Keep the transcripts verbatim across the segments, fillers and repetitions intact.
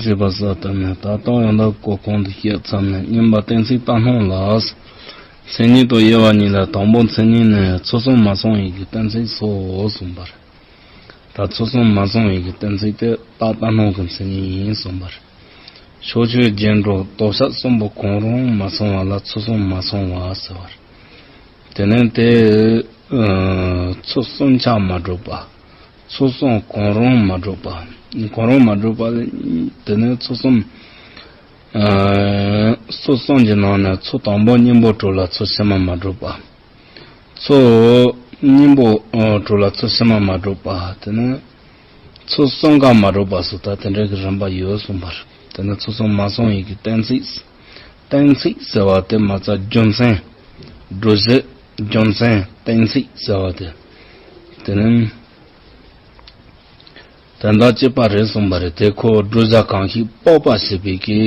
ཞེས་པ་ས་ལྟར་ནས། ད་རྟགས་ཡང་དག་གོ་གོང་དུ་བཤད་ཚར་ནས། བསྙེན་པ་གཏན་ཚིགས་རྟགས་སྣང་ལ། མཚན་ཉིད་དང་དབྱེ་བ་གཉིས་ལ། དང་པོ་མཚན་ཉིད་ནི་ཚུལ་གསུམ་མ་སོང་བའི་གི་གཏན་ཚིགས་སོ་གསུངས་པ་རེད། ད་ཚུལ་གསུམ་མ་སོང་བའི་གི་གཏན་ཚིགས་དེ་རྟགས་རྟགས་སྣང་གི་མཚན་ཉིད་ཡིན་གསུངས་པ་རེད། ཕྱོགས་ཆོས་རྗེས་འགྲོ་ལྡོག་ཆ་གསུམ་པོ་གང་རུང་མ་སོང་བ་ལ་ཚུལ་གསུམ་མ་སོང་བ་ཟེར་བ་རེད། དེ་ནས་དེ་ཚུལ་གསུམ་ཆ་མ་གྲུབ་པ། ཚུལ་གསུམ་གང་རུང་མ་གྲུབ་པ། གང་རུང་མ་གྲུབ་པ། དེ་ནས་ཚུལ་གསུམ། ཚུལ་གསུམ་གྱི་ནང་ནས་ཚུལ་དང་པོ་གཉེན་པོ་གྲུབ་ལ་ཚུལ་ཕྱི་མ་མ་གྲུབ་པ། ཚུལ་གཉེན་པོ་གྲུབ་ལ་ཚུལ་ཕྱི་མ་མ་གྲུབ་པ། དེ་ནས་ཚུལ་གསུམ་ཀ་མ་གྲུབ་པ་སོགས་ད་དེ་འདྲ་གི་རིམ་པ་ཡོད་གསུངས་པ་རེད། དེ་ནས་ཚུལ་གསུམ་མ་སོང་བའི་གི་གཏན་ཚིགས། གཏན་ཚིགས་ཟེར་བ་དེ་མ་རྩ་རྒྱུ་མཚན། སྒྲུབ་བྱེད་རྒྱུ་མཚན་གཏན་ཚིགས་ཟེར་བ་དེ། དེ་ནི་དོན་དག་གཅིག་པ་རེད་གསུངས་པ་རེད། དེ་ཁོ་བསྒྲུབ་བྱ་གང་ཞིག་དཔོག་པ་ཞེས་པའི་གི་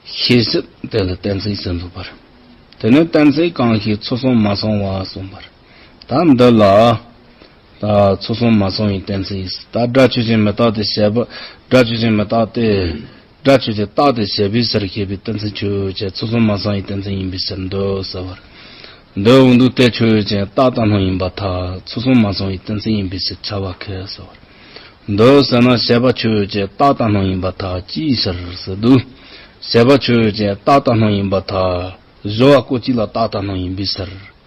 ཤེས་བྱེད་དེ་ལ་གཏན་ཚིགས་ཟེར་འདུག་པ་རེད། དེ་ནི་གཏན་ཚིགས་གང་ཞིག་ཚུལ་གསུམ་མ་སོང་བ་གསུངས་པ་རེད། ད་འདི་ལ་ད་ཚུལ་གསུམ་མ་སོང་བའི་གཏན་ཚིགས། ད་སྒྲ་ཆོས་ཅན་མི་རྟག་སྟེ་ཞེས་པ། སྒྲ་ཆོས་ཅན་མི་རྟག་སྟེ། སྒྲ་ཆོས་ཅན་རྟག་སྟེ་ཞེས་པའི་ཕྱིར་ཞེས་པའི་གཏན་ཚིགས་ཆོས་ཅན། ཚུལ་གསུམ་མ་སོང་བའི་གཏན་ཚིགས་ཡིན་པའི་ཕྱིར་འདོད་ཟེར་བར། འདོད་འོང་དུས་དེ་ཆོས་ཅན་རྟག་རྟགས་སྣང་ཡིན་པར་ཐལ། ཚུལ་གསུམ་མ་སོང་བའི་གཏན་ཚིགས་ཡིན་པའི་ཕྱིར་ཁྱབ་པ་ཁས་ཟེར་བར། འདོད་ཟེར་ན་བྱས་པ་ཆོས་ཅན་རྟག་རྟགས་སྣང་ཡིན་པར་ཐལ། ཅིའི་ཕྱིར་ཟེར་དུས། བྱས་པ་ཆོས་ཅན་རྟག་རྟགས་སྣང་ཡིན་པར་ཐལ། སྦྱོར་བ་སྐད་ཅིག་ལ་རྟག་རྟགས་སྣང་ཡིན་པའི་ཕྱིར།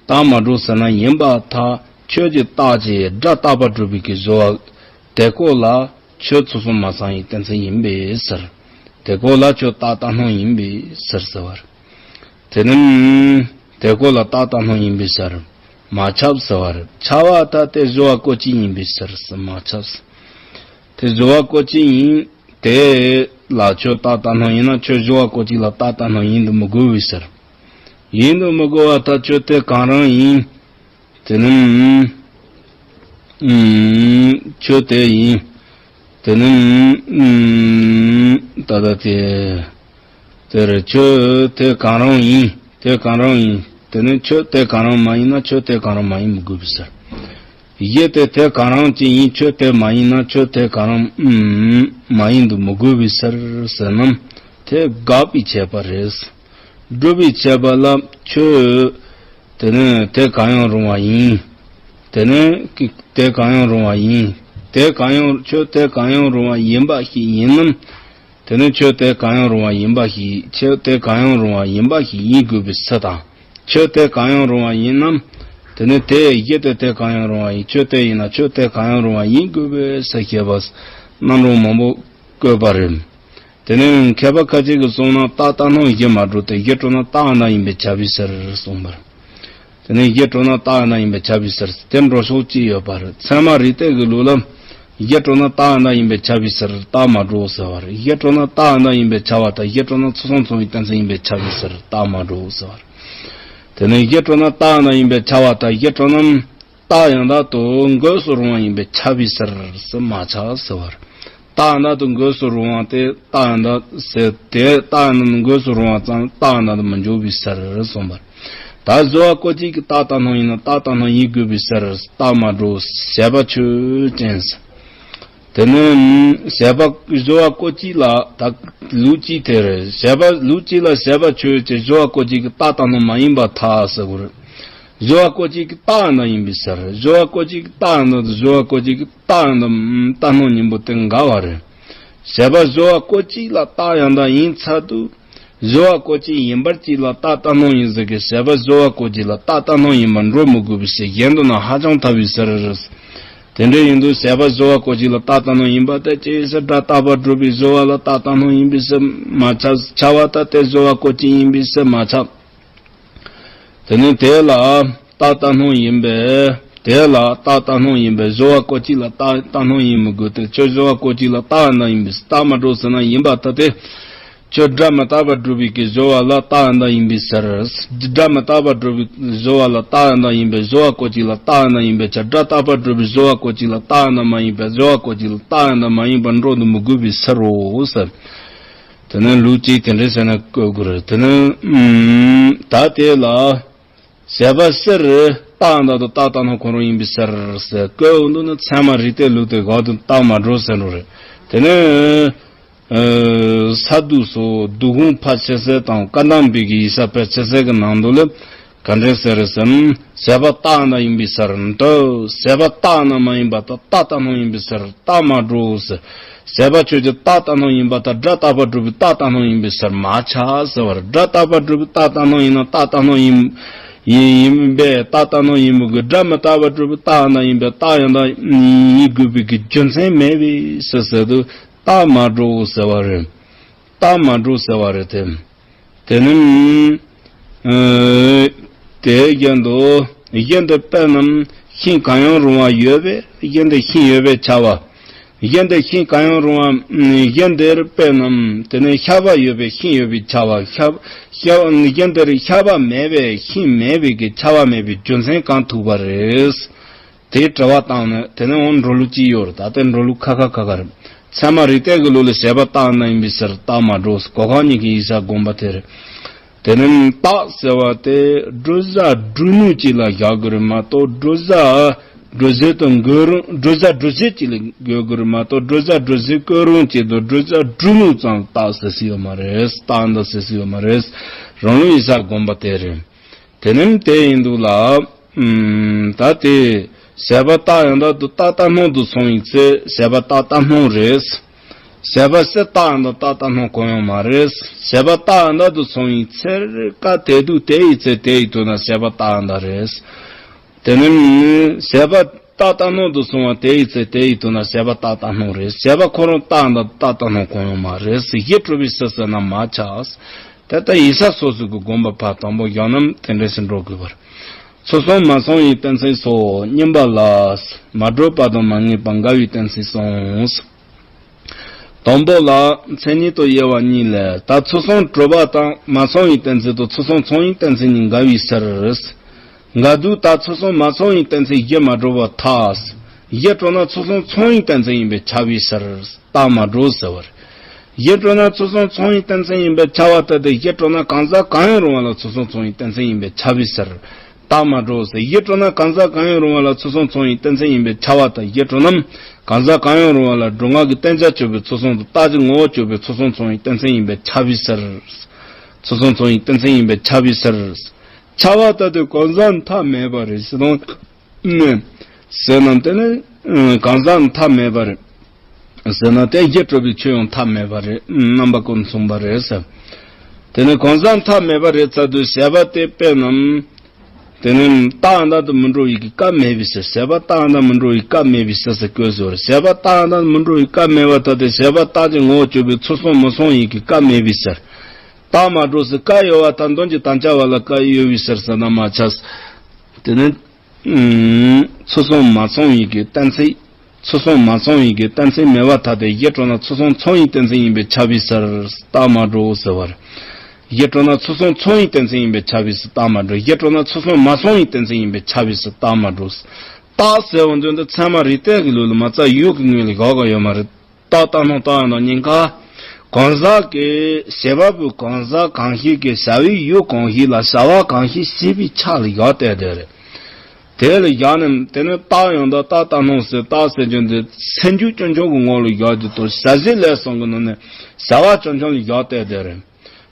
རྟགས་མ་གྲུབ་ཟེར་ན་ཡིན་པར་ཐལ། ཁྱོད་ཀྱི་རྟགས་ཀྱིས་སྒྲ་རྟག་པར་སྒྲུབ་པའི་གི་སྦྱོར་བ། དེ་སྐོར་ལ་ཁྱོད་ཚུལ་གསུམ་མ་སོང་བའི་གཏན་ཚིགས་ཡིན་པའི་ཕྱིར། དེ་སྐོར་ལ་ཁྱོད་རྟག་རྟགས་སྣང་ཡིན་པའི་ཕྱིར་ཟེར་བར། དེ་ནི་དེ་སྐོར་ལ་རྟག་རྟགས་སྣང་ཡིན་པའི་ཕྱིར། མ་ཁྱབ་ཟེར་བར། ཁྱབ་པར་ཐལ་ཏེ། སྦྱོར་བ་སྐད་ཅིག་ཡིན་པའི་ཕྱིར་ཟེར། མ་ཁྱབ། དེ་སྦྱོར་བ་སྐད་ཅིག་ཡིན། དེ་ལ་ཁྱོད་རྟག་རྟགས་སྣང་ཡིན་ན་ཁྱོད་སྦྱོར་བ་སྐད་ཅིག་ལ་རྟག་རྟགས་སྣང་ཡིན་དུ་མི་དགོས་པའི་ཕྱིར། ཡིན་དུ་མི་དགོས་པར་ཐལ། ཁྱོད་དེ་གང་རུང་ཡིན། དེ་ནི་ཨུམ། ཁྱོད་དེ་ཡིན། དེ་ནི་ཨུམ། ད་ལྟ་དེ། དེར་ཁྱོད་དེ་གང་རུང་ཡིན། དེ་གང་རུང་ཡིན། དེ་ནི་ཁྱོད་དེ་གང་རུང་མ་ཡིན་ན་ཁྱོད་དེ་གང་རུང་མ་ཡིན་མི་དགོས་པའི་ཕྱིར། གཞི་དེ་དེ་གང་རུང་ཅིག་ཡིན། ཁྱོད་དེ་མ་ཡིན་ན་ཁྱོད་དེ་གང་རུང་ཨུམ་མ་ཡིན་དུ་མི་དགོས་པའི་ཕྱིར་ཟེར་ན། དེ་དགག་པའི་ཁྱད་པར་རེད། སྒྲུབ་པའི་ཁྱད་པར་ལ་ཁྱོད། དེ་ནི་དེ་གང་ཡང་རུང་བ་ཡིན། དེ་ནི་དེ་གང་ཡང་རུང་བ་ཡིན། དེ་གང་ཡང་ཁྱོད་དེ་གང་ཡང་རུང་བ་ཡིན་པ་ཞིག་ཡིན་ནམ། དེ་ནི་ཁྱོད་དེ་གང་ཡང་རུང་བ་ཡིན་པ་ཞིག་ཁྱོད་དེ་གང་ཡང་རུང་བ་ཡིན་པ་ཞིག་ཡིན་དགོས་པའི་ཚུལ་དང་། ཁྱོད་དེ་གང་ཡང་རུང་བ་ཡིན་ནམ། དེ་ནི་དེ་གཞི་དེ་དེ་གང་ཡང་རུང་བ་ཡིན། ཁྱོད་དེ་ཡིན་ན་ཁྱོད་དེ་གང་ཡང་རུང་བ་ཡིན་དགོས་པའི་ཚུལ་ཞེས་པ་རྣམ་གྲངས་མང་པོ་བཀོད་པ་རེད། དེ་ནས་མཁས་པ་ཁ་ཅིག་གིས་གསུངས་ན། རྟག་རྟགས་སྣང་གཞི་མ་གྲུབ་སྟེ། གཞི་གྲུབ་ན་རྟག་རྟགས་སྣང་ཡིན་པས་ཁྱབ་པའི་ཕྱིར་གསུངས་པར། དེ་ནས་གཞི་གྲུབ་ན་རྟག་རྟགས་སྣང་ཡིན་པས་ཁྱབ་པའི་ཕྱིར། དེ་འགྲོ་ཕྱོགས་གཅིག་ཡོད་པར། ཚད་མ་རིགས་གཏེར་གྱི་ལུགས་ལ། གཞི་གྲུབ་ན་རྟག་རྟགས་སྣང་ཡིན་པས་ཁྱབ་པའི་ཕྱིར་རྟགས་མ་གྲུབ་ཟེར་བར། གཞི་གྲུབ་ན་རྟག་རྟགས་སྣང་ཡིན་པས་ཁྱབ་པར་ཐལ། གཞི་གྲུབ་ན་ཚུལ་གསུམ་མཚོན་པའི་གཏན་ཚིགས་ཡིན་པས་ཁྱབ་པའི་ཕྱིར་རྟགས་མ་གྲུབ་ཟེར་བར། དེ་ནས་གཞི་གྲུབ་ན་རྟག་རྟགས་སྣང་ཡིན་པས་ཁྱབ་པར་ཐལ། གཞི་གྲུབ་ན། རྟགས་ཡང་དག་ཏུ་འགོད་སུ་རུང་བ་ཡིན་པས་ཁྱབ་པའི་ཕྱིར་ཟེར་མ་ཁྱབ་ཟེར་བར། རྟགས་ཡང་དག་ཏུ་འགོད་སུ་རུང་བ་དེ་རྟགས་ཡང་དག་ཟེར་ཏེ། རྟགས་ཡང་དག་ཏུ་འགོད་སུ་རུང་བ་ཙམ་རྟགས་ཡང་དག་ཏུ་མི་འཇོག་པའི་ཕྱིར་གསུངས་པར། ད་སྦྱོར་བ་སྐད་ཅིག་གིས་རྟག་རྟགས་སྣང་ཡིན་ན་རྟག་རྟགས་སྣང་ཡིན་དགོས་པའི་ཕྱིར། རྟགས་མ་གྲུབ་བྱས་པ་ཆོས་ཅན། དེ་ནི་བྱས་པ་སྦྱོར་བ་སྐད་ཅིག་ལ་ད་ལུགས་གཅིག་དེ་རེད། བྱས་པ་ལུགས་གཅིག་ལ་བྱས་པ་ཆོས་ཅན། སྦྱོར་བ་སྐད་ཅིག་གིས་རྟག་རྟགས་སྣང་མ་ཡིན་པར་ཐལ་ཟེར་དགོས་རེད། སྦྱོར་བ་སྐད་ཅིག་གིས་རྟག་ཡང་དག་ཡིན་པའི་ཕྱིར། སྦྱོར་བ་སྐད་ཅིག་གིས་རྟག་ཡང་དག་དང་སྦྱོར་བ་སྐད་ཅིག་གིས་རྟག་ཡང་དག་རྟགས་སྣང་གཉིས་པོ་དེ་འགལ་བ་རེད། བྱས་པ་སྦྱོར་བ་སྐད་ཅིག་ལ་རྟག་ཡང་དག་ཡིན་ཚར་དུས། སྦྱོར་བ་སྐད་ཅིག་ཡིན་པར་གཅིག་ལ་རྟག་རྟགས་སྣང་ཡིན་ཟེར་གི། བྱས་པ་སྦྱོར་བ་སྐད་ཅིག་ལ་རྟག་རྟགས་སྣང་ཡིན་པར་འགྲོ་མི་དགོས་པའི་ཕྱིར། གཞན་དུ་ན་ཧ་ཅང་ཐལ་བའི་ཕྱིར། དེ་འདྲ་ཡིན་དུས་བྱས་པ་སྦྱོར་བ་སྐད་ཅིག་ལ་རྟག་རྟགས་སྣང་ཡིན་པ་དེ་ཅིའི་ཕྱིར་སྒྲ་རྟག་པར་སྒྲུབ་པའི་སྦྱོར་བ་ལ་རྟག་རྟགས་སྣང་ཡིན་པའི་ཕྱིར་མ་ཁྱབ། ཁྱབ་པར་ཐལ་ཏེ། སྦྱོར་བ་སྐད་ཅིག་ཡིན་པའི་ཕྱིར་མ་ཁྱབ། དེ་ནི་དེ་ལ་རྟག་རྟགས་སྣང་ཡིན་པས། དེ་ལ་རྟག་རྟགས་སྣང་ཡིན་པས་སྦྱོར་བ་སྐད་ཅིག་ལ་རྟག་རྟགས་སྣང་ཡིན་མི་དགོས་ཏེ། ཁྱོད་སྦྱོར་བ་སྐད་ཅིག་ལ་རྟག་ཡང་དག་ཡིན་པས་རྟགས་མ་གྲུབ་ཟེར་ན་ཡིན་པར་ཐལ་ཏེ། ཁྱོད་སྒྲ་མི་རྟག་པར་སྒྲུབ་པའི་གི་སྦྱོར་བ་ལ་རྟག་ཡང་དག་ཡིན་པའི་ཕྱིར། སྒྲ་མི་རྟག་པར་སྒྲུབ་པའི་སྦྱོར་བ་ལ་རྟག་ཡང་དག་ཡིན་པས་སྦྱོར་བ་སྐད་ཅིག་ལ་རྟག་ཡང་དག་ཡིན་པའི་ཕྱིར། སྒྲ་རྟག་པར་སྒྲུབ་པའི་སྦྱོར་བ་སྐད་ཅིག་ལ་རྟག་ཡང་དག་མ་ཡིན་པས་སྦྱོར་བ་སྐད་ཅིག་ལ་རྟག་ཡང་དག་མ་ཡིན་པར་འགྲོ་དུ་མི་དགོས་པའི་ཕྱིར་རོ་ཟེར། དེ་ནི་ལུགས་གཅིག་དེ་འདྲ་ཟེར་ན་བཀོད་དགོས་རེད། དེ་ནི་ཨུམ་ད་དེ་ལ་བྱས་པ་ཕྱིར་རྟག་ཡང་དག་ཏུ་རྟག་རྟགས་སྣང་ཁོ་རང་ཡིན་པའི་ཕྱིར་ཟེར་བཀོད་འོང་དུས་ནི་ཚད་མ་རིགས་གཏེར་ལུགས་དེ་དགག་དུས་རྟགས་མ་གྲུབ་ཟེར་འགྲོ་རེད། དེ་ནི། ཨ་ས་བསྡུ་སོགས་བསྡུ་སྒོམ་ཕལ་ཆེ་ས་དང་བཀའ་གདམས་པའི་གི་ཡིག་ཆ་ཕལ་ཆེ་ས་གི་ནང་དུ་ལ་ག་འདྲས་ཟེར་ཟེར་ན། ཟད་པ་རྟག་ཡང་དག་ཡིན་པའི་ཕྱིར་འདོད། ཟད་པ་རྟག་ཡང་དག་མ་ཡིན་པ་དང་རྟག་ལྟ་སྣང་ཡིན་པའི་ཕྱིར་རྟག་མ་གྲུབ་ཟེར། ཟད་པ་ཆོས་ཅན་རྟག་ལྟ་སྣང་ཡིན་པ་དང་སྒྲ་རྟག་པར་སྒྲུབ་པའི་རྟག་ལྟ་སྣང་ཡིན་པའི་ཕྱིར་མ་ཁྱབ་ཟེར་བ་རེད། སྒྲ་རྟག་པར་སྒྲུབ་པའི་རྟག་ལྟ་སྣང་ཡིན་ན་རྟག་ལྟ་སྣང་ཡིན་ཡིན་ཡིན་པས་རྟག་ལྟ་སྣང་ཡིན་པའི་གི། སྒྲ་མི་རྟག་པར་སྒྲུབ་པའི་རྟག་ཡང་དག་ཡིན་པས་རྟག་ཡང་དག་ཡིན་དགོས་པའི་གི་རྒྱུ་མཚན་མེད་པས་ཟེར་ཟེར་དུས་རྟག་མ་གྲུབ་ཟེར་བ་རེད། རྟག་མ་གྲུབ་ཟེར་བ་རེད་དེ། དེ་ནི། ཨ་དེའི་རྒྱན་དུ། གཞི་འདིར་དཔེར་ན་ཤིང་གང་ཡང་རུང་བ་ཡོད་པས་གཞི་འདིར་ཤིང་ཡོད་པས་ཁྱབ་པ། གཞི་འདིར་ཤིང་གང་ཡང་རུང་བ། གཞི་འདིར་དཔེར་ན་དེ་ནི་ཤ་པ་ཡོད་པས་ཤིང་ཡོད་པས་ཁྱབ་པ། ཤ་ཤ་གཞི་འདིར་ཤ་པ་མེད་པས་ཤིང་མེད་པའི་གི་ཁྱབ་པ་མེད་པའི་རྒྱུ་མཚན་གང་ཐུག་པ་རེད། དེའི་དྲི་བ་བཏང་ནས་དེ་ནས་འོང་འགྲོ་ལུགས་ཅི་ཡོད་རེད། ད་ལྟའི་འགྲོ་ལུགས་ཁ་ཁ་ཁ་ཁ་རེད། ཚད་མ་རིགས་གཏེར་གྱི་ལུགས་ལ་ཟད་པ་རྟག་ཡང་དག་ཡིན་པའི་ཕྱིར་རྟག་མ་གྲུབ། གོ་འཕང་གཉིས་ཀྱི་ཡིག་ཆ་དགོངས་པ་དེ་རེད། དེ་ནས་རྟག་ཟེར་བ་དེ་སྒྲུབ་བྱ་སྒྲུབ་ནུས་གཅིག་ལ་བཞག་དགོས་རེད་མ་གཏོགས་སྒྲུབ་བྱ་སྒྲུབ་བྱེད་དུ་འགོད་རུང་སྒྲུབ་བྱ་སྒྲུབ་བྱེད་གཅིག་ལ་འགོད་དགོས་རེད་མ་གཏོགས་སྒྲུབ་བྱ་སྒྲུབ་བྱེད་བཀོད་རུང་གཅིག་ཏུ་སྒྲུབ་བྱ་སྒྲུབ་ནུས་ཙམ་རྟག་ཟེར་སྲིད་ཡོད་མ་རེད། རྟག་ཡང་དག་ཟེར་སྲིད་ཡོད་མ་རེད། རང་ལུགས་ཡིག་ཆ་དགོངས་པ་དེ་རེད། དེ་ནས་དེ་ཡིན་དུས་ལ། ཨུམ། ད་དེ་ཟད་པ་རྟག་ཡང་དག་ཏུ་རྟག་ལྟ་སྣང་དུ་སོང་བའི་ཚེ་ཟད་པ་རྟག་ལྟ་སྣང་རེད། ཟད་པ་ཟད་རྟག་ཡང་དག་རྟག་ལྟ་སྣང་གང་ཡང་མ་རེད། ཟད་པ་རྟག་ཡང་དག་ཏུ་སོང་བའི་ཚེ་སྐབས་དེ་དུས་དེ་ཡི་ཚེ་དེ་ཡི་དུས་ན་ཟད་པ་རྟག་ཡང་དག་རེད། དེ་ནས་ཟད་པ་རྟག་ལྟ་སྣང་དུ་སོང་བ་དེ་ཡི་ཚེ་དེ་ཡི་དུས་ན་ཟད་པ་རྟག་ལྟ་སྣང་རེད། ཟད་པ་ཁོ་རང་རྟག་ཡང་དག་རྟག་ལྟ་སྣང་གང་ཡང་མ་རེད། གཞི་གྲུབ་པའི་ཕྱིར་ཟེར་ན་མ་ཁྱབ། ད་ལྟ་ཡིག་ཆ་སོ་སོ་གི་དགོངས་པ་ཕར་དང་པོ་བཞག་ན་དེ་འདྲ་ཞིག་འགྲོ་དགོས་པར། ཚུལ་གསུམ་མ་ཚང་བའི་གཏན་ཚིགས་སོ། གཉིས་པ་ལ། མ་གྲུབ་པ་དང་མ་ངེས་པ་འགལ་བའི་གཏན་ཚིགས་གསུམ། དང་པོ་ལ་མཚན་ཉིད་དང་དབྱེ་བ་གཉིས་ལས། ད་ཚུལ་གསུམ་གྲུབ་པ་དང་མ་ཚང་བའི་གཏན་ཚིགས་དང་ཚུལ་གསུམ་ཚང་བའི་གཏན་ཚིགས་གཉིས་འགལ་བའི་ཕྱིར། འགལ་དུས་ད་ཚུལ་གསུམ་མ་ཚང་བའི་གཏན་ཚིགས་གཞི་མ་གྲུབ་པར་ཐལ། གཞི་གྲུབ་ན་ཚུལ་གསུམ་ཚང་བའི་གཏན་ཚིགས་ཡིན་པས་ཁྱབ་པའི་ཕྱིར། རྟག་མ་གྲུབ་ཟེར་བ་རེད། གཞི་གྲུབ་ན་ཚུལ་གསུམ་ཚང་བའི་གཏན་ཚིགས་ཡིན་པས་ཁྱབ་པ་ལྟར་ཏེ། གཞི་གྲུབ་ན་གང་ཟག་གང་ཡང་རུང་བ་ལ་ཚུལ་གསུམ་ཚང་བའི་གཏན་ཚིགས་ཡིན་པས་ཁྱབ་པའི་ཕྱིར། རྟག་མ་གྲུབ་ཟེར། གཞི་གྲུབ་ན་གང་ཟག་གང་ཡང་རུང་བ་ལ་ཚུལ་གསུམ་ཚང་བའི་གཏན་ཚིགས་ཡིན་པས་ཁྱབ་པ་ལྟར། གཞི་གྲུབ་ན་གང་ཟག་གང་ཡང་རུང་བ་ལ་སྒྲུབ་ངག་གི་བསྟན་བྱ་གཅོད་པའི་ཚུལ་གསུམ་དང་རྟག་གཅིག་ངོ་བོ་གཅོད་པའི་ཚུལ་གསུམ་ཚང་བའི་གཏན་ཚིགས་ཡིན་པས་ཁྱབ་པའི་ཕྱིར། ཚུལ་གསུམ་ཚང་བའི་གཏན་ཚིགས་ཡིན་པས་ཁྱབ་པའི་ཕྱིར། ཁྱབ་པ་ལྟར་ཏེ་གང་ཟག་མཐའ་མེད་པ་རེད་ཟེར་དང་། ནས། ཟེར་ན་དེ་ནི་གང་ཟག་མཐའ་མེད་པ་རེད། ཟེར་ན་དེ་གཞི་གྲུབ་པའི་ཆོས་ཡང་མཐའ་མེད་པ་རེད། རྣམ་པ་ཀུན་མཚུངས་པ་རེད་ཟེར། དེ་ནི་གང་ཟག་མཐའ་མེད་པ་རེད་ཚར་དུས་ཟད་པ་དེ་དཔེར་ན། དེ་ནི་རྟག་ཡང་དག་ཏུ་མི་འགྲོ་བའི་གི་སྐབས་མེད་པའི་ཕྱིར། ཟད་པ་རྟག་ཡང་དག་མི་འགྲོ་བའི་སྐབས་མེད་པའི་ཕྱིར་ཟེར་བཀོད་ཟེར་བ་རེད། ཟད་པ་རྟག་ཡང་དག་མི་འགྲོ་བའི་སྐབས་མེད་པ་ལྟར་ཏེ་ཟད་པ་རྟག་གཅིག་ངོ་བོ་གཅོད་པའི་ཚུལ་གསུམ་མི་ཚང་བའི་གི་སྐབས་མེད་པའི་ཕྱིར། རྟག་མ་གྲུབ་ཟེར། སྐབས་ཡོད་པ་དང་དོན་གྱི་དམ་བཅའ་བ་ལ་སྐབས་ཡོད་པའི་ཕྱིར་ཟེར་ན་མ་ཁྱབ། དེ་ནི། ཚུལ་གསུམ་མ་ཚང་བའི་གི་གཏན་ཚིགས། ཚུལ་གསུམ་མ་ཚང་བའི་གི་གཏན་ཚིགས་མེད་པར་ཐལ་ཏེ། གཞི་གྲུབ་ན་ཚུལ་གསུམ་ཚང་བའི་གཏན་ཚིགས་ཡིན་པས་ཁྱབ་པའི་ཕྱིར། རྟག་མ་གྲུབ་ཟེར་བ་རེད། གཞི་གྲུབ་ན་ཚུལ་གསུམ་ཚང་བའི་གཏན་ཚིགས་ཡིན་པས་ཁྱབ་པའི་ཕྱིར་རྟག་མ་གྲུབ། གཞི་གྲུབ་ན་ཚུལ་གསུམ་མ་ཚང་བའི་གཏན་ཚིགས་ཡིན་པས་ཁྱབ་པའི་ཕྱིར་རྟག་མ་གྲུབ། རྟག་ཟེར་བ་འདི་འདི་ཚད་མ་རིགས་གཏེར་གྱི་ལུགས་ལ་མ་རྩ་ཡོད་ཀྱི་ངོས་ལ་བཞག་གི་ཡོད་མ་རེད། རྟག་རྟག་སྣང་རྟག་ཡང་དག་གཉིས་ཀ། གང་ཟག་གི་བྱེད་པ་པོའི་གང་ཟག་གང་ཞིག་གི་བྱ་བའི་ཡུལ་གང་ཞིག་ལ་བྱ་བ་གང་ཞིག་བྱེད་པའི་ཆ་ལ་བཞག་བསྡད་དེ་རེད། དེ་ལ་བཞག་ནས་དེ་ནི་རྟག་ཡང་དག་རྟག་རྟག་སྣང་ཟེར་རྟག་ཟེར་རྒྱུ་འདི་སེམས་རྒྱུད་རྐྱང་རྐྱང་གི་ངོ་ལ་བཞག་རྒྱུ་དང་བྱ་བྱེད་ལས་གསུམ་གྱི་ནང་ནས་བྱ་བ་རྐྱང་རྐྱང་ལ་བཞག་བསྡད་དེ་རེད།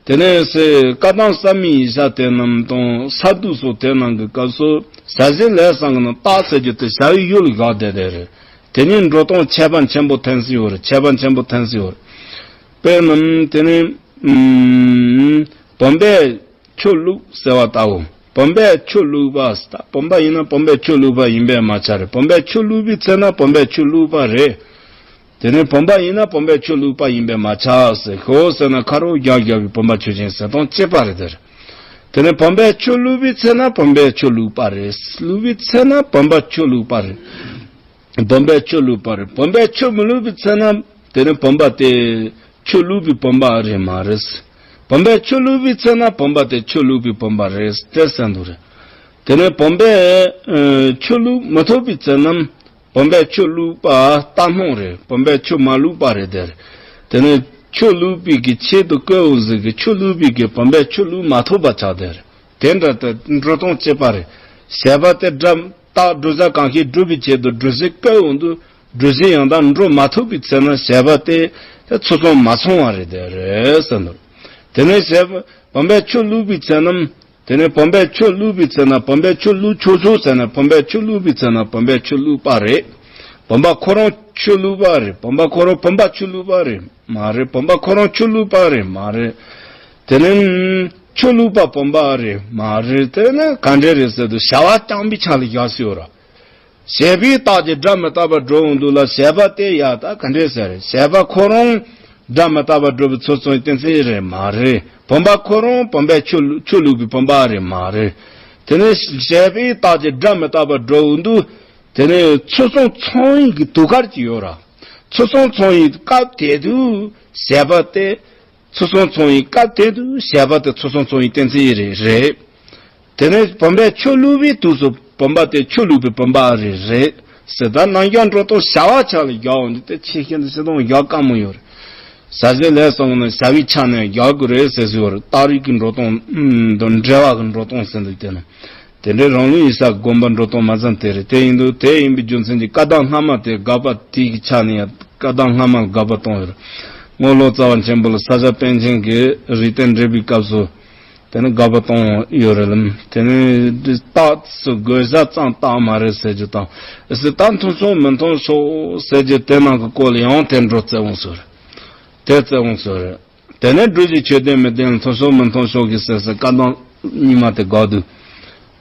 དེ་ནས་སེ་བཀའ་གདམས་གསར་མའི་ཡིག་ཆ་དེ་རྣམས་དང་ས་འདུག་སོགས་དེ་རྣམས་ཀྱི་སྐབས་སུ་བྱ་བྱེད་ལས་གསུམ་གྱི་ནང་རྟག་ཟེར་རྒྱུ་དེ་བྱ་བའི་ཡུལ་ལ་བཞག་བསྡད་དེ་རེད། དེ་ནས་འགྲོ་སྟངས་ཁྱད་པར་ཆེན་པོ་ཐོན་སྲིད་ཡོད་རེད། ཁྱད་པར་ཆེན་པོ་ཐོན་སྲིད་ཡོད་རེད། དཔེར་ན་དེ་ནས་ཨུམ། བུམ་པས་ཆུ་བླུགས་ཟེར་བ་ལྟ་བུ། བུམ་པས་ཆུ་བླུགས་པ་ཟེར། བུམ་པ་ཡིན་ན་བུམ་པས་ཆུ་བླུགས་པ་ཡིན་པས་མ་ཁྱབ་རེད། བུམ་པས་ཆུ་བླུགས་པའི་ཚེ་ན་བུམ་པས་ཆུ་བླུགས་པ་རེད། དེ་ནས་བུམ་པ་ཡིན་ན་བུམ་པས་ཆུ་བླུགས་པ་ཡིན་པས་མ་ཁྱབ་ཟེར། ཤོག་ཟེར་ན་ཁ་རོག་རྒྱག་རྒྱག་པའི་བུམ་པ་ཆོས་ཅན་ཟེར་སྟངས་གཅིག་པ་རེད་དེ་རེད། དེ་ནས་བུམ་པས་ཆུ་བླུགས་པའི་ཚེ་ན་བུམ་པས་ཆུ་བླུགས་པ་རེད། བླུགས་པའི་ཚེ་ན་བུམ་པ་ཆུ་བླུགས་པ་རེད། བུམ་པས་ཆུ་བླུགས་པ་རེད། བུམ་པས་ཆུ་མི་བླུགས་པའི་ཚེ་ན་དེ་ནི་བུམ་པ་དེ་ཆུ་བླུགས་པའི་བུམ་པ་རེད་མ་རེད། བུམ་པས་ཆུ་བླུགས་པའི་ཚེ་ན་བུམ་པ་དེ་ཆུ་བླུགས་པའི་བུམ་པ་རེད་དེ་ཟེར་འདུག་རེད། དེ་ནས་བུམ་པས་ཨ་ཆུ་བླུགས་མི་ཐུབ་པའི་ཚེ་ན་བུམ་པས་ཆུ་བླུགས་པ་རྟག་སྣང་རེད། བུམ་པས་ཆུ་མ་བླུགས་པ་རེད་དེ། དེ་ནས་ཆུ་བླུགས་པའི་གི་ཆེད་དུ་བཀོད་འོང་ཟིག་གི་ཆུ་བླུགས་པའི་གི་བུམ་པས་ཆུ་བླུགས་མ་ཐུབ་པ་ཆགས་དེ་རེད། དེ་འདྲ་དེ་འགྲོ་སྟངས་གཅིག་པ་རེད། བྱས་པ་དེ་སྒྲ་རྟག་བསྒྲུབ་བྱ་གང་ཞིག་སྒྲུབ་པའི་ཆེད་དུ་སྒྲུབ་བྱེད་བཀོད་འོང་དུས་སྒྲུབ་བྱེད་ཡང་དག་འགྲོ་མ་ཐུབ་པའི་ཚེ་ན་བྱས་པ་དེ་ དེ་ཚུར་སོང་མ་སོང་བ་རེད་དེ་རེད་ཟེར་འདུག་དེ་ནས་ཞེས་བུམ་པས་ཆུ་བླུགས་པའི་ཚེ་ན། དེ་ནས་བུམ་པས་ཆུ་བླུགས་པའི་ཚེ་ན་བུམ་པས་ཆུ་བླུགས་ཆོག་ཆོག་ཟེར་ན་བུམ་པས་ཆུ་བླུགས་པའི་ཚེ་ན་བུམ་པས་ཆུ་བླུགས་པ་རེད། བུམ་པ་ཁོ་རང་ཆུ་བླུགས་པ་རེད། བུམ་པ་ཁོ་རང་བུམ་པ་ཆུ་བླུགས་པ་རེད་མ་རེད། བུམ་པ་ཁོ་རང་ཆུ་བླུགས་པ་རེད་མ་རེད། དེ་ནས་ཆུ་བླུགས་པ་བུམ་པ་རེད་མ་རེད། དེ་ནས་ག་འདྲ་རེད་ཟེར་དུས་བྱ་བ་རྐྱང་པའི་ཆ་ལ་བཞག་སྲིད་ཡོད་ར། བྱས་པའི་རྟགས་ཀྱིས་སྒྲ་མི་རྟག་པར་སྒྲུབ་འོང་དུས་ལ་བྱས་པ་དེ་ཡ་ད་ག་འདྲས་ཟེར། བྱས་པ་ཁོ་རང་སྒྲ་མི་རྟག་པར་སྒྲུབ་པའི་ཚུལ་སོང་གཏན་ཚིགས་རེད་མ་རེད། བུམ་པ་ཁོ་རང་བུམ་པས་ཆུ་ཆུ་བླུགས་པའི་བུམ་པ་རེད་མ་རེད། དེ་ནས་བྱས་པའི་རྟགས་ཀྱིས་སྒྲ་མི་རྟག་པར་སྒྲུབ་འོང་དུས། དེ་ནས་ཚུར་སོང་ཚོང་ཡིན་གྱི་དུས་སྐབས་ཀྱི་ཡོད་ར། ཚུར་སོང་ཚོང་ཡིན་སྐབས་དེ་དུས་བྱས་པ་དེ། ཚུར་སོང་ཚོང་ཡིན་སྐབས་དེ་དུས་བྱས་པ་དེ་ཚུར་སོང་ཚོང་ཡིན་གཏན་ཚིགས་རེད་རེད། དེ་ནས་བུམ་པས་ཆུ་བླུགས་པའི་དུས་སུ་བུམ་པ་དེ་ཆུ་བླུགས་པའི་བུམ་པ་རེད་རེད་ཟེར། ད་རྣམ་གཞག་འགྲོ་སྟངས་བྱ་བ་ཆ་ལ་རྒྱག་འོང་དུས་དེ་ཆེ་ཤེལ་དུ་ཤེལ་དོང་རྒྱག་དཀའ་མོ་ཡོད་རེད། ཟ་ཟི་ལས་སོང་ན་བྱ་བའི་ཆ་ནས་རྒྱག་དགོས་རེད་ཟེར་ཟེར་བ་རེད། རྟགས་རིགས་ཀྱི་འགྲོ་སྟངས་དང་འབྲེལ་བ་གི་འགྲོ་སྟངས་ཟེར་འདུག་དེ་ནི་དེ་འདྲའི་རང་ལུགས་ཡིན་ས་དགོངས་པ་འགྲོ་སྟངས་མ་ཙམ་དེ་རེད། དེ་ཡིན་དུས་དེ་ཡིན་པའི་རྒྱུ་མཚན་གྱིས་བཀའ་གདམས་སྔ་མ་དེ་དགག་པ་དེ་གི་ཆ་ནས་ཡང་བཀའ་གདམས་སྔ་མ་ལ་དགག་པ་བཏང་ཡོད་རེད། རྔོག་ལོ་ཙཱ་བ་ཆེན་པོ་ལ་ས་སྐྱ་པཎ་ཆེན་གྱིས་རིགས་གཏེར་འགྲེལ་པའི་སྐབས་སུ། དེ་ནི་དགག་པ་བཏང་ཡོད་རེད་ལམ། དེ་ནི་རྟགས་སུ་དགོས་ས་ཙམ་རྟགས་མ་རེད་ཟེར་རྒྱུ་དང་། ཟེར་རྟགས་མཐུན་ཕྱོགས་མི་མཐུན་ཕྱོགས་ཟེར་རྒྱུ་དེ་ནང་གི་སྐོར་ལ་ཡང་དེ་འགྲོ་རྩེ་འོང་ཟེར། དེ་རྩེ་འོང་ཟེར། དེ་ནས་སྒྲུབ་བྱའི་ཆོས་ལྡན་མི་ལྡན་ལ་མཐུན་ཕྱོགས་མི་མཐུན་ཕྱོགས་ཀྱི་ཟེར་ཟེར་བཀའ་གདམས་རྙིང་མ་དེ་དགག་དུས།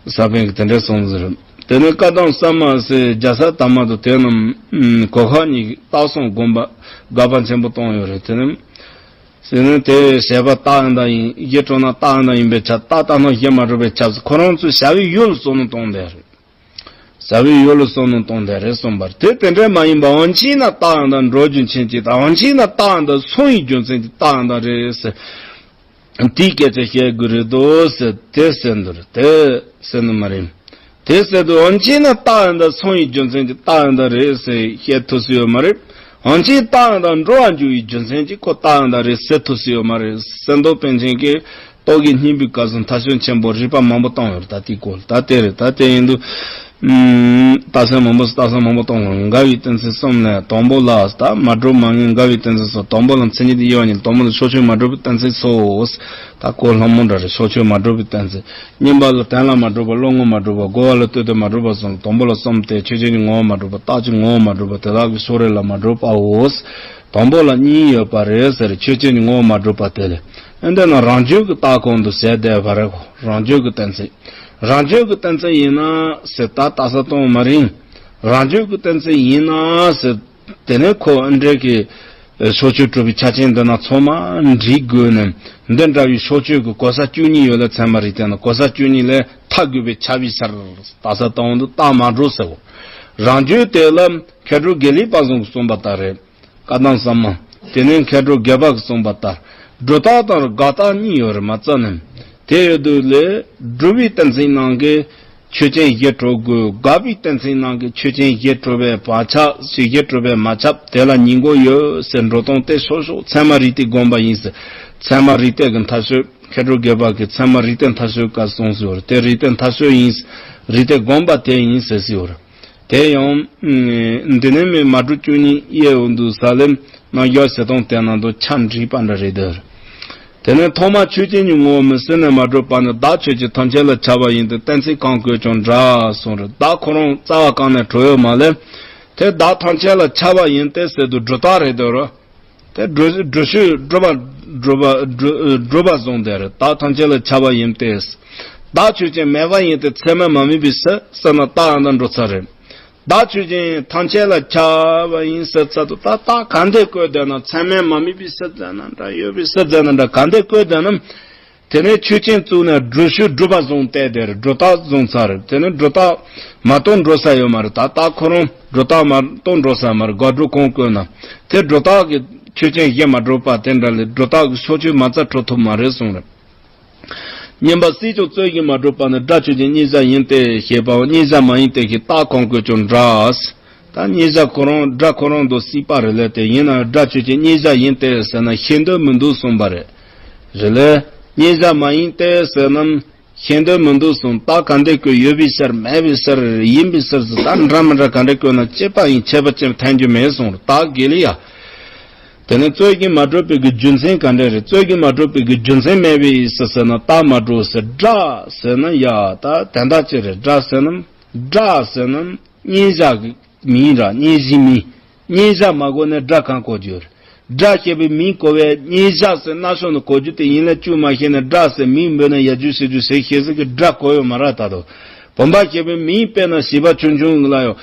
ས་པཎ་གྱིས་དེ་འདྲས་གསུངས་ཟེར། དེ་ནས་བཀའ་གདམས་གསར་མ་ཟེར་རྒྱལ་ས་དར་མ་དང་དེ་རྣམས་གོ་ཁ་གཉིས་ཀྱི་རྟགས་གསུམ་དགོངས་པ་དགག་པ་ཆེན་པོ་བཏང་ཡོད་རེད། དེ་རྣམས། ཟེར་ན་དེ་བྱས་པ་རྟགས་ཡང་དག་ཡིན། གཞི་གྲུབ་ན་རྟགས་ཡང་དག་ཡིན་པས་ཁྱབ། རྟགས་ལྟར་སྣང་གཞི་མ་གྲུབ་པས་ཁྱབ་ཟེར། ཁོ་རང་ཚོས་བྱ་བའི་ཡུལ་ལ་བསམ་བློ་གཏོང་དེ་རེད། བྱ་བའི་ཡུལ་ལ་བསམ་བློ་གཏོང་དེ་རེད་གསུངས་པ་རེད། དེ་དེ་འདྲ་མ་ཡིན་པ་འོན་ཅི་ན་རྟགས་ཡང་དག་འགྲོ་རྒྱུ་མཚན་གཅིག་དང་། འོན་ཅི་ན་རྟགས་ཡང་དག་སོང་བའི་རྒྱུ་མཚན་གྱིས་རྟགས་ཡང་དག་རེད་ཟེར། དེའི་སྐད་ཆ་བཤད་དགོས་རེད་དོ་ཟེར་དེ་ཟེར་འདུག་དེ་ཟེར་ནི་མ་རེད། དེ་ཟེར་དུས་འོན་ཅི་ན་རྟགས་ཡང་དག་སོང་བའི་རྒྱུ་མཚན་གྱིས་རྟགས་ཡང་དག་རེད་ཟེར་བཤད་ཐུབ་ས་ཡོད་མ་རེད། འོན་ཅི་རྟགས་ཡང་དག་འགྲོ་བར་འགྱུར་བའི་རྒྱུ་མཚན་གྱིས་ཁོ་རྟགས་ཡང་དག་རེད་ཟེར་ཐུབ་ས་ཡོད་མ་རེད། གསེར་མདོག་པཎ་ཆེན་གྱིས་རྟོག་གེ་སྙིང་པོའི་སྐབས་སུ་མཐའ་དཔྱོད་ཆེན་པོ་རིགས་པ་མང་པོ་བཏང་ཡོད་རེད། ད་དེའི་སྐོར་ད་དེ་རེད། ད་དེ་ཡིན་དུས། ཨུམ། རྟགས་གསལ་མང་པོ་རྟགས་གསལ་མང་པོ་གཏོང་དགོས། འགལ་བའི་གཏན་ཚིགས་གསུམ་ལས་དང་པོ་ལ་ད་མ་གྲུབ་མ་ངེས་འགལ་བའི་གཏན་ཚིགས་སོགས། དང་པོ་ལ་མཚན་ཉིད་དབྱེ་བ་གཉིས། དང་པོ་ལ་ཕྱོགས་ཆོས་མ་གྲུབ་པའི་གཏན་ཚིགས་སོགས། ད་གོ་སླ་མོ་འདྲ་རེད། ཕྱོགས་ཆོས་མ་གྲུབ་པའི་གཏན་ཚིགས། གཉིས་པ་ལ་དོན་ལ་མ་གྲུབ་པ་བློ་ངོར་མ་གྲུབ་པ་རྒོལ་བ་ལ་ལྟོས་དང་མ་གྲུབ་པ་གསུམ། དང་པོ་ལ་གསུམ་སྟེ། ཆོས་ཅན་གྱི་ངོ་བོར་མ་གྲུབ་པ། རྟགས་ཀྱི་ངོ་བོར་མ་གྲུབ་པ། དེ་དག་གི་ཕྱོགས་རིས་ལ་མ་གྲུབ་པའོ། དང་པོ་ལ་གཉིས་ཡོད་པ་རེད་ཟེར། ཆོས་ཅན་གྱི་ངོ་བོར་མ་གྲུབ་པ་དེ་ལས། ཨེ་འདི་ན་རང་རྒྱུད་ཀྱི་རྟགས་གོང་དུ་བྱས་བསྡད་པ་རེད་གོ། རང་རྒྱུད་ཀྱི་གཏན་ཚིགས། རང་རྒྱུད་ཀྱི་གཏན་ཚིགས་ཡིན་ན་ཟེར་ད་རྟགས་གསལ་གཏོང་མ་རིང་། རང་རྒྱུད་ཀྱི་གཏན་ཚིགས་ཡིན་ན་ཟེར། དེ་ནས་ཁོ་ཨེ་འདྲས་ཀྱི་ཕྱོགས་ཆོས་གྲུབ་པའི་ཆ་རྐྱེན་འདི་ན་ཚང་མ་འགྲིག་དགོས་ནས། འདི་འདྲ་བའི་ཕྱོགས་ཆོས་ཀྱི་གོ་ས་བཅུ་གཉིས་ཡོད་ལ་ཚད་མ་རིགས་གཏན་ལ་གོ་ས་བཅུ་གཉིས་ལས་ཐར་དགོས་པའི་ཁྱབ་པའི་ཕྱིར། རྟགས་གསལ་གཏོང་དུས་རྟགས་མ་གྲུབ་ཟེར་གོ། རང་རྒྱུད་དེ་ལ་མཁས་གྲུབ་དགེ་ལེགས་དཔལ་བཟང་གིས་གསུངས་པ་ལྟར་རེད། བཀའ་གདམས་གསར་མ། དེ་ནས་མཁས་གྲུབ་དགེ་བཀས་གསུངས་པ་ལྟར། སྒྲུབ་རྟགས་དང་དགག་རྟགས་གཉིས་ཡོད་རེད་མ་རྩ་ནས། དེ་ཡོད་དུས་ལས་སྒྲུབ་པའི་གཏན་ཚིགས་ནང་གི་ཆོས་ཅན་གཞི་གྲུབ་དགོས། དགག་པའི་གཏན་ཚིགས་ནང་གི་ཆོས་ཅན་གཞི་གྲུབ་པས་མ་ཁྱབ། ཆོས་གཞི་གྲུབ་པས་མ་ཁྱབ། དེ་ལ་ཉིང་དགོས་ཡོད་ཟེར་འགྲོ་སྟངས་དེ་སོ་སོ་ཚད་མ་རིགས་གཏེར་དགོངས་པ་ཡིན་ཟེར། ཚད་མ་རིགས་གཏེར་གྱི་མཐའ་དཔྱོད་མཁས་གྲུབ་དགེ་བཀས་ཀྱིས་ཚད་མ་རིགས་གཏེར་མཐའ་དཔྱོད་སྐབས་གསུངས་ཟེར་བ་རེད། དེ་རིགས་གཏེར་མཐའ་དཔྱོད་ཡིན། རིགས་གཏེར་དགོངས་པ་དེ་ཡིན་ཟེར་ཟེར་བ་རེད། དེ་ཡང་། འདི་ནས་མི་མ་གྲུབ་བཅུ་གཉིས་དབྱེ་བ་འདུག་ས་ལེམ་རྣམ་གཞག་བྱེད་སྟངས་དེ་ནང་དུ་ཆ་འགྲིག་པ་འདྲ་རེད་དེ། དེ་ནས་ཐོག་མ་ཆོས་ཅན་གྱི་ངོ་བོ་མི་སེར་ནས་མ་གྲུབ་པ་ནི་བདག་ཆོས་ཅན་ཐམས་ཅད་ལ་ཁྱབ་པ་ཡིན་ཏེ་གཏན་ཚིགས་གང་བཀོད་ཀྱང་འདྲ་གསུངས་རེད། བདག་ཁོ་རང་རྩ་བ་གང་ནས་གྲུབ་ཡོད་མ་ལེ། དེ་བདག་ཐམས་ཅད་ལ་ཁྱབ་པ་ཡིན་ཏེ་ཟེར་དུས་སྒྲུབ་རྟགས་རེད་དེ་རོ། དེ་སྒྲུབ་སྒྲུབ་ཆོས་སྒྲུབ་པ་སྒྲུབ་པ་སྒྲུབ་སྒྲུབ་པ་བཟུང་དེ་རེད། བདག་ཐམས་ཅད་ལ་ཁྱབ་པ་ཡིན་ཏེ། བདག་ཆོས་ཅན་མེད་པ་ཡིན་ཏེ་ཚད་མས་མ་དམིགས་པའི་ཕྱིར་ཟེར་ན་རྟགས་ཡང་དག་འགྲོ་ཚར་རེད། བདག་ཆོས་ཅན་ཐམས་ཅད་ལ་ཁྱབ་པ་ཡིན་ཟེར་ཚར་དུས་ད་རྟགས་ག་འདྲས་བཀོད་བསྡད་ན་ཚད་མས་མ་དམིགས་པའི་ཕྱིར་ཟེར་ན་འདྲ་ཡོད་པའི་ཕྱིར་ཟེར་ན་འདྲ་ག་འདྲས་བཀོད་བསྡད་ན། དེ་ནས་ཆོས་ཅན་བཙུགས་ནས་སྒྲུབ་ཆོས་སྒྲུབ་པ་བཟུང་སྟེ་དེར་སྒྲུབ་རྟགས་བཟུང་ཚར་རེད། དེ་ནས་སྒྲུབ་རྟགས་མ་གཏོགས་འགྲོ་ས་ཡོད་མ་རེད། ད་རྟགས་ཁོ་རང་སྒྲུབ་རྟགས་མ་གཏོགས་འགྲོ་ས་མ་རེད། དགག་སྒྲུབ་གང་བཀོད་ན་དེ་སྒྲུབ་རྟགས་ཀྱི་ཆོས་ཅན་གཞི་མ་གྲུབ་པ་དེ་འདྲ་ལས་སྒྲུབ་རྟགས་ཀྱི་ཕྱོགས་ཆོས་མ་རྩ་གྲུབ་ཐུབ་མ་རེད་གསུངས་རེད། བསྙེན་པ་སྲིད་ཀྱང་རྩོད་གཞི་མ་གྲུབ་པ་ནི་སྒྲ་ཆོས་ཅན་གཉིས་བཞག་ཡིན་ཏེ་ཞེས་པའང་གཉིས་བཞག་མ་ཡིན་ཏེ་ཞེས་རྟགས་གང་བཀོད་ཀྱང་འདྲ། ད་གཉིས་བཞག་ཁོ་རང་སྒྲ་ཁོ་རང་དུ་སྲིད་པ་རེད་ལས་དེ་ཡིན་ན་སྒྲ་ཆོས་ཅན་གཉིས་བཞག་ཡིན་ཏེ་ཟེར་ན་ཤེས་འདོད་མི་འདུག་གསུངས་པ་རེད། རེད་ལས་གཉིས་བཞག་མ་ཡིན་ཏེ་ཟེར་ན་ཤེས་འདོད་མི་འདུག་གསུངས། རྟགས་ག་འདྲས་བཀོད་ཡོད་པའི་ཕྱིར་མེད་པའི་ཕྱིར་ཡིན་པའི་ཕྱིར་ཟེར་ད་འདྲ་མི་འདྲ་ག་འདྲས་བཀོད་ན་གཅིག་པ་ཡིན་ཁྱད་པར་ཅན་ཐོན་རྒྱུ་མེད་གསུངས་རེད། རྟགས་དགེ་ལེགས་ཡ། དེ་ནས་རྩོད་གཞི་མ་གྲུབ་པའི་གི་རྒྱུ་མཚན་ག་འདྲ་རེད། རྩོད་གཞི་མ་གྲུབ་པའི་གི་རྒྱུ་མཚན་མེད་པའི་ཟེར་ཟེར་ན་རྟགས་མ་གྲུབ་ཟེར། སྒྲ་ཟེར་ན་ཡ་ད་དེ་འདྲ་ཅིག་རེད། སྒྲ་ཟེར་ན་སྒྲ་ཟེར་ན་མཉན་བྱ་གི་མིང་ར། མཉན་གཞིའི་མིང་། མཉན་བྱ་མ་གོ་ནས་སྒྲ་གང་གོ་རྒྱུ་རེད། སྒྲ་ཞེས་པའི་མིང་གོ་བས་མཉན་བྱ་ཟེར་སྣ་ཚོགས་ནས་གོ་རྒྱུ་དེ་ཡིན་ལ་བཅུག་མ་ཤེས་ནས་སྒྲ་ཟེར་མིང་འབོད་ན་ཡ་རྒྱུ་ཟེར་རྒྱུ་ཟེར་ཤེས་ཟེར་གི་སྒྲ་གོ་ཡོད་མ་རེད། ད་དུང་བུམ་པ་ཞེས་པའི་མིང་དཔེར་ན་བྱིས་པ་ཆུང་ཆུང་ལ་ཡང་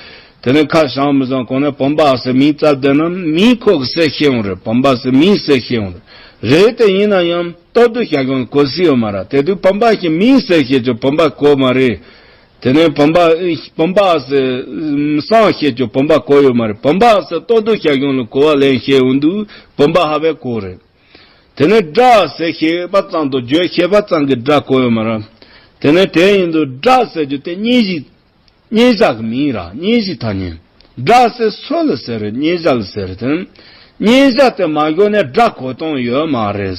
དེ་ནས་ཁ་བྱང་མི་བཟང་གོང་ནས་བུམ་པ་ཟེར་མིང་བཙལ་བསྡད་ན་མིང་ཁོ་གི་ཟེར་ཤེས་ཡོང་རེད། བུམ་པ་ཟེར་མིང་ཟེར་ཤེས་ཡོང་རེད། རེད་དེ་ཡིན་ན་ཡང་སྟོབས་བསྡུ་བྱ་ཁྱོན་གོ་སྲིད་ཡོད་མ་རེད། དེ་དུས་བུམ་པ་ཞེས་མིང་ཟེར་ཤེས་ཀྱང་བུམ་པ་གོ་མ་རེད། དེ་ནས་བུམ་པ་བུམ་པ་ཟེར་སངས་ཤེས་ཀྱང་བུམ་པ་གོ་ཡོད་མ་རེད། བུམ་པ་ཟེར་ལྟོ་ལྡིར་བྱ་ཁྱོན་ལ་གོ་བ་ལེན་ཤེས་ཡོང་དུས་བུམ་པ་ཧ་བས་གོ་རེད། དེ་ནས་སྒྲ་ཟེར་ཤེས་པ་ཙམ་དང་བརྗོད་ཤེས་པ་ཙམ་གྱིས་སྒྲ་གོ་ཡོད་མ་རེད། དེ་ནས་དེ་ཡིན་དུས་སྒྲ་ཟེར་རྒྱུ་དེ་མཉན་བྱ་མཉན་བྱ་གི་མིང་ར། མཉན་བྱའི་ཐ་སྙད། སྒྲ་ཟེར་སུ་ལ་ཟེར་རེད། མཉན་བྱ་ལ་ཟེར་རེད། དེ་ནས་མཉན་བྱ་དེ་མ་གོ་ནས་སྒྲ་གོ་སྟངས་ཡོད་མ་རེད།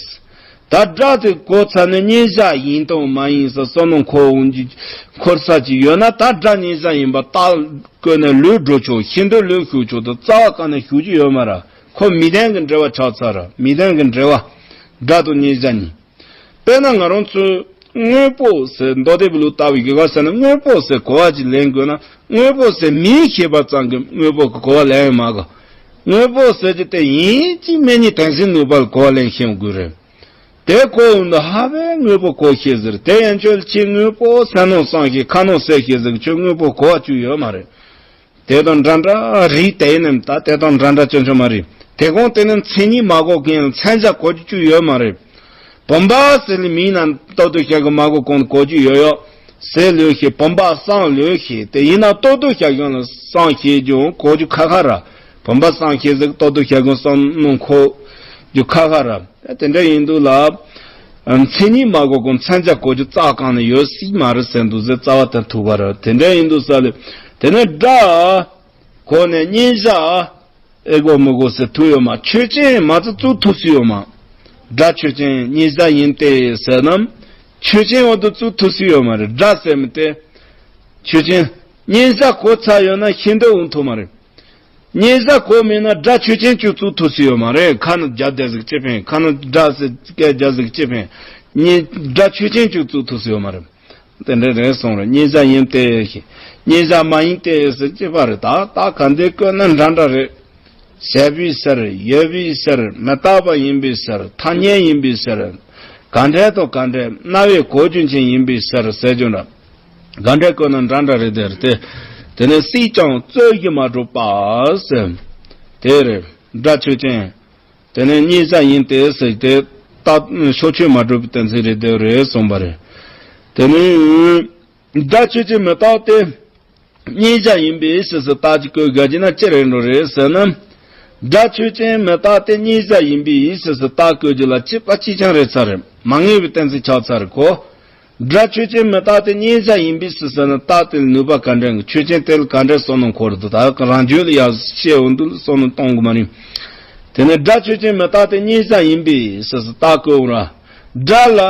ད་སྒྲ་དེ་གོ་ཚར་ནས་མཉན་བྱ་ཡིན་དང་མ་ཡིན་ཟེར་བསམ་བློ་འཁོར་འོང་གི་འཁོར་ས་ཅིག་ཡོད་ན་ད་སྒྲ་མཉན་བྱ་ཡིན་པ་རྟགས་བཀོད་ནས་ལོག་འགྲོ་ཆོག་ཤེས་འདོད་ལོག་ཞུགས་ཆོག་ཏུ་རྩ་བ་གང་ནས་ཞུགས་ཀྱི་ཡོད་མ་རེད། ཁོ་མི་ལྡན་གྱི་འབྲེལ་བ་ཆགས་ཚར་ར། མི་ལྡན་གྱི་འབྲེལ་བ། སྒྲ་དང་མཉན་བྱ་གཉིས། དཔེར་ན་ང་རང་ཚོས་དངོས་པོ་ཟེར་མདོ་སྡེ་པའི་ལུགས་ལྟ་བུའི་གི་ག་ཟེར་ན་དངོས་པོ་ཟེར་གོ་བ་ཅིག་ལེན་དགོས་ན་དངོས་པོ་ཟེར་མིང་ཤེས་པ་ཙམ་གྱིས་དངོས་པོ་གི་གོ་བ་ལེན་ཡོད་མ་གོ། དངོས་པོ་ཟེར་གྱི་དེ་ཡིན་གཅིག་མིན་གཉིས་དོན་གཟིགས་ནུས་པ་ལ་གོ་བ་ལེན་ཤེས་དགོས་རེད། དེ་གོ་འོང་དུས་ཧ་བས་དངོས་པོ་གོ་ཤེས་ཟེར། དེ་ཡན་ཆོད་ལ་ཁྱེད་དངོས་པོ་སེམས་ནང་བསམ་ཤེས་ཁ་ནང་ཟེར་ཤེས་ཟེར་གི་ཁྱོད་དངོས་པོ་གོ་བ་བཅུག་ཡོད་མ་རེད། དེ་དང་འདྲ་འདྲ་རེད་དེ་ནི་ད་དེ་དང་འདྲ་འདྲ་ཅན་ཅོ་མ་རེད། དེ་གོང་དེ་ནི་མཚན་ཉིད་མ་གོ་མཁན་མཚན་བྱ་གོ་རྒྱུ་བཅུག་ཡོད་མ་རེད། བུམ་པ་ཟེར་ནི་མིང་ན་ལྟོ་ལྡིར་བྱ་གི་མ་གོ་གོང་གོ་རྒྱུ་ཡོད་ཡོད། ཟེར་ལོས་ཤེས་བུམ་པ་སངས་ལོས་ཤེས་དེ་ཡིན་ན་ལྟོ་ལྡིར་བྱ་གོང་ལ་སངས་ཤེས་རྒྱུ་གོ་རྒྱུ་ཁ་ཁ་ར། བུམ་པ་སངས་ཤེས་ཟིག་ལྟོ་ལྡིར་བྱ་གོང་བསམ་མནོ་འཁོར་རྒྱུ་ཁ་ཁ་ར། དེ་འདྲ་ཡིན་དུས་ལ། མཚན་ཉིད་མ་གོ་གོང་མཚན་བྱ་གོ་རྒྱུ་རྩ་བ་གང་ནས་ཡོད་སྲིད་མ་རེད་ཟེར་འདུག་ཟེར་རྩ་བ་དེ་ཐུག་པ་རེད། དེ་འདྲ་ཡིན་དུས་ས་ལེ། དེ་ནས་སྒྲ། གོ་ནས་མཉན་བྱ། ཨེ་གོ་མི་གོ་ཟེར་ཐུག་ཡོད་མ། ཆོས་ཅན་མ་ཚུགས་ཚུགས་ཐུབ་སྲིད་ཡོད་མ། སྒྲ་ཆོས་ཅན་མཉན་བྱ་ཡིན་ཏེ་ཟེར་ན། ཆོས་ཅན་འོ་དུ་ཚུགས་ཐུབ་སྲིད་ཡོད་མ་རེད། སྒྲ་ཟེར་མི་དེ། ཆོས་ཅན། མཉན་བྱ་གོ་ཚར་ཡོད་ན་ཤེས་འདོད་འོང་ཐུབ་མ་རེད། མཉན་བྱ་གོ་མེད་ན་སྒྲ་ཆོས་ཅན་བཅུག་ཚུགས་ཐུབ་སྲིད་ཡོད་མ་རེད། ཁ་ན་རྒྱ་བསྡད་ཟིག་ཅི་ཕན། ཁ་ན་སྒྲ་ཟེར་སྐད་རྒྱ་ཟིག་ཅི་ཕན། མཉན་སྒྲ་ཆོས་ཅན་བཅུག་ཚུགས་ཐུབ་སྲིད་ཡོད་མ་རེད། དེ་འདྲ་རེད་གསུངས་རེད། མཉན་བྱ་ཡིན་ཏེ་ཞེས། མཉན་བྱ་མ་ཡིན་ཏེ་ཟེར་ཅི་པ་རེད། ད་ད་ག་འདི་བཀོད་ན་འདྲ་འདྲ་རེད། བྱས་པའི་ཕྱིར། ཡོད་པའི་ཕྱིར། མི་རྟག་པ་ཡིན་པའི་ཕྱིར། ཐ་སྙད་ཡིན་པའི་ཕྱིར། ག་འདྲ་དང་ག་འདྲ་རྣ་བས་གོ་རྒྱུ་ཅན་ཡིན་པའི་ཕྱིར་ཟེར་རྒྱུ་འདྲ། ག་འདྲ་བཀོད་ན་འདྲ་འདྲ་རེད་དེ་རེད་དེ། དེ་ནས་སྲིད་ཀྱང་རྩོད་གཞི་མ་གྲུབ་པ་ཟེར། དེ་རེད། སྒྲ་ཆོས་ཅན། དེ་ནས་མཉན་བྱ་ཡིན་ཏེ་ཟེར་ཏེ། རྟགས་ཕྱོགས་ཆོས་མ་གྲུབ་པའི་གཏན་ཚིགས་རེད་དེ་རེད་གསུངས་པ་རེད། དེ་ནས་སྒྲ་ཆོས་ཅན་མི་རྟག་སྟེ། མཉན་བྱ་ཡིན་པའི་ཕྱིར་ཟེར་རྟགས་ཀྱི་བཀོད་དགོས་ཀྱི་ན་ཅི་རེད་འགྲོ་རེད་ཟེར་ན། སྒྲ་ཆོས་ཅན་མི་རྟག་སྟེ་མཉན་བྱ་ཡིན་པའི་ཕྱིར་ཟེར་རྟགས་བཀོད་རྒྱུ་ལ་གཅིག་པ་གཅིག་རྐྱང་རེད་ཚར་རེད། མ་ངེས་པའི་གཏན་ཚིགས་ཆགས་ཚར་རེད་གོ། སྒྲ་ཆོས་ཅན་མི་རྟག་སྟེ་མཉན་བྱ་ཡིན་པའི་ཕྱིར་ཟེར་ན་རྟགས་དེ་ལ་ནུས་པ་ག་འདྲ་ཡིན། ཆོས་ཅན་དེ་ལ་ག་འདྲ་བསམ་བློ་འཁོར་འདུག་ད་རང་རྒྱུད་ལ་ཡང་བཤད་འོང་དུས་བསམ་བློ་གཏོང་དགོས་མ་རེད། དེ་ནས་སྒྲ་ཆོས་ཅན་མི་རྟག་སྟེ་མཉན་བྱ་ཡིན་པའི་ཕྱིར་ཟེར་རྟགས་བཀོད་འོང་ར། སྒྲ་ལ།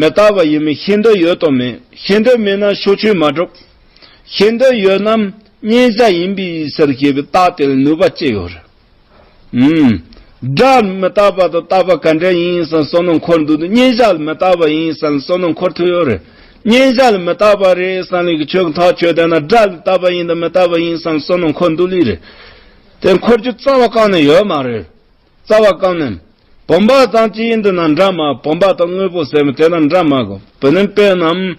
མི་རྟག་པ་ཡིན་མིན་ཤེས་འདོད་ཡོད་དམ་མེད། ཤེས་འདོད་མེད་ན་ཕྱོགས་ཆོས་མ་གྲུབ། ཤེས་འདོད་ཡོད་ན་མཉན་བྱ་ཡིན་པའི་ཕྱིར་ཞེས་པའི་རྟགས་དེ་ལ་ནུས་པ་ཅི་ཡོད་རེད། ཨུམ། སྒྲ་མི་རྟག་པ་དང་རྟག་པ་ག་འདྲ་ཡིན་བསམ་བསམ་བློ་འཁོར་འདུག་ན་མཉན་བྱ་ལ་མི་རྟག་པ་ཡིན་བསམ་བསམ་བློ་འཁོར་ཐུབ་ཡོད་རེད། མཉན་བྱ་ལ་མི་རྟག་པ་རེད་བསམ་ལེ་གི་ཆོས་ཀྱི་ཐག་ཆོད་བསྡད་ན་སྒྲ་ལ་རྟག་པ་ཡིན་དང་མི་རྟག་པ་ཡིན་བསམ་བསམ་བློ་འཁོར་འདུག་ལེ་རེད། དེ་འཁོར་རྒྱུ་རྩ་བ་གང་ནས་ཡོད་མ་རེད། རྩ་བ་གང་ནས། བུམ་པ་ཙམ་གཅིག་ཡིན་འདི་ན་འདྲ་མ། བུམ་པ་དང་དངོས་པོ་ཟེར་མི་དེ་ན་འདྲ་མ་གོ། དཔེར་ན་དཔེ་ནམ།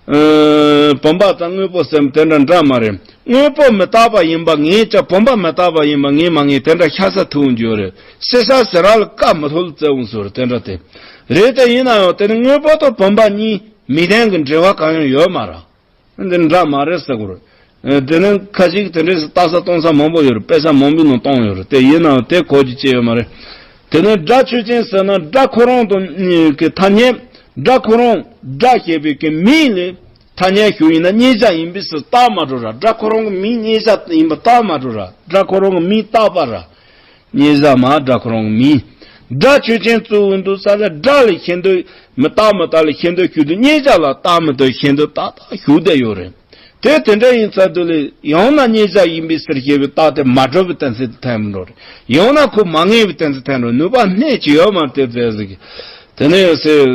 ཨ། བུམ་པ་དང་དངོས་པོ་ཟེར་མི་དེ་འདྲ་འདྲ་མ་རེད། དངོས་པོ་མི་རྟག་པ་ཡིན་པ་ངེས་ཀྱང་བུམ་པ་མི་རྟག་པ་ཡིན་པ་ངེས་མ་ངེས་དེ་འདྲ་ཤ་ཚ་ཐུག་འགྱོ་རེད། ཤེས་བྱ་ཟེར་ར་ལ་བཀའ་མི་ཐོག་ལ་བཙལ་འོང་ཟེར་དེ་འདྲ་དེ། རེད་དེ་ཡིན་ན་ཡང་དེ་ནི་དངོས་པོ་དང་བུམ་པ་གཉིས་མི་ལྡན་གྱི་འབྲེལ་བ་གང་ཡང་ཡོད་མ་རེད། འདི་འདྲ་མ་རེད་ཟེར་དགོས་རེད། དེ་ནི་ཁ་ཅིག་དེ་འདྲའི་ལྟ་ས་གཏོང་ས་མང་པོ་ཡོད་རེད། དཔེ་ཆ་མང་པོའི་ནང་གཏོང་ཡོད་རེད། དེ་ཡིན་ནའང་དེ་གོ་རྒྱུ་ཅི་ཡོད་མ་རེད། དེ་ནི་སྒྲ་ཆོས་ཅན་ཟེར་ན་སྒྲ་ཁོ་རང་དང་གི་ཐ་སྙད། སྒྲ་ཁོ་རང་སྒྲ་ཞེས་པའི་གི་མིང་ལས་ཐ་སྙད་ཞུགས་ཡིན་ན་མཉན་བྱ་ཡིན་པའི་ཕྱིར་རྟགས་མ་གྲུབ་ར། སྒྲ་ཁོ་རང་གི་མིང་མཉན་བྱ་ཡིན་པ་རྟགས་མ་གྲུབ་ར། སྒྲ་ཁོ་རང་གི་མིང་རྟག་པ་ར། མཉན་བྱ་མ་སྒྲ་ཁོ་རང་མིན། སྒྲ་ཆོས་ཅན་གཙོ་བོ་འདུག་ས་ལ་སྒྲ་ལ་ཤེས་འདོད་མི་རྟག་མི་རྟག་ལ་ཤེས་འདོད་ཞུགས་དུས་མཉན་བྱ་ལ་རྟག་མི་རྟག་ཤེས་འདོད་ཏག་ཏག་ཞུགས་བསྡད་ཡོད་རེད། དེ་དེ་འདྲ་ཡིན་ཚར་དུས་ལས་ཡང་ན་ཉེ་བཞག་ཡིན་པའི་ཕྱིར་ཞེས་པའི་རྟགས་དེ་མ་གྲུབ་པའི་གཏན་ཚིགས་དེ་ཐལ་མི་འགྲོ་རེད། ཡང་ན་ཁོ་མ་ངེས་པའི་གཏན་ཚིགས་ཐལ་འགྲོ། ནུས་པ་སྣེ་གཅིག་ཡོད་མ་རེད་དེ་ཟེར་ཟིག་དེ་ནས་ཟེར།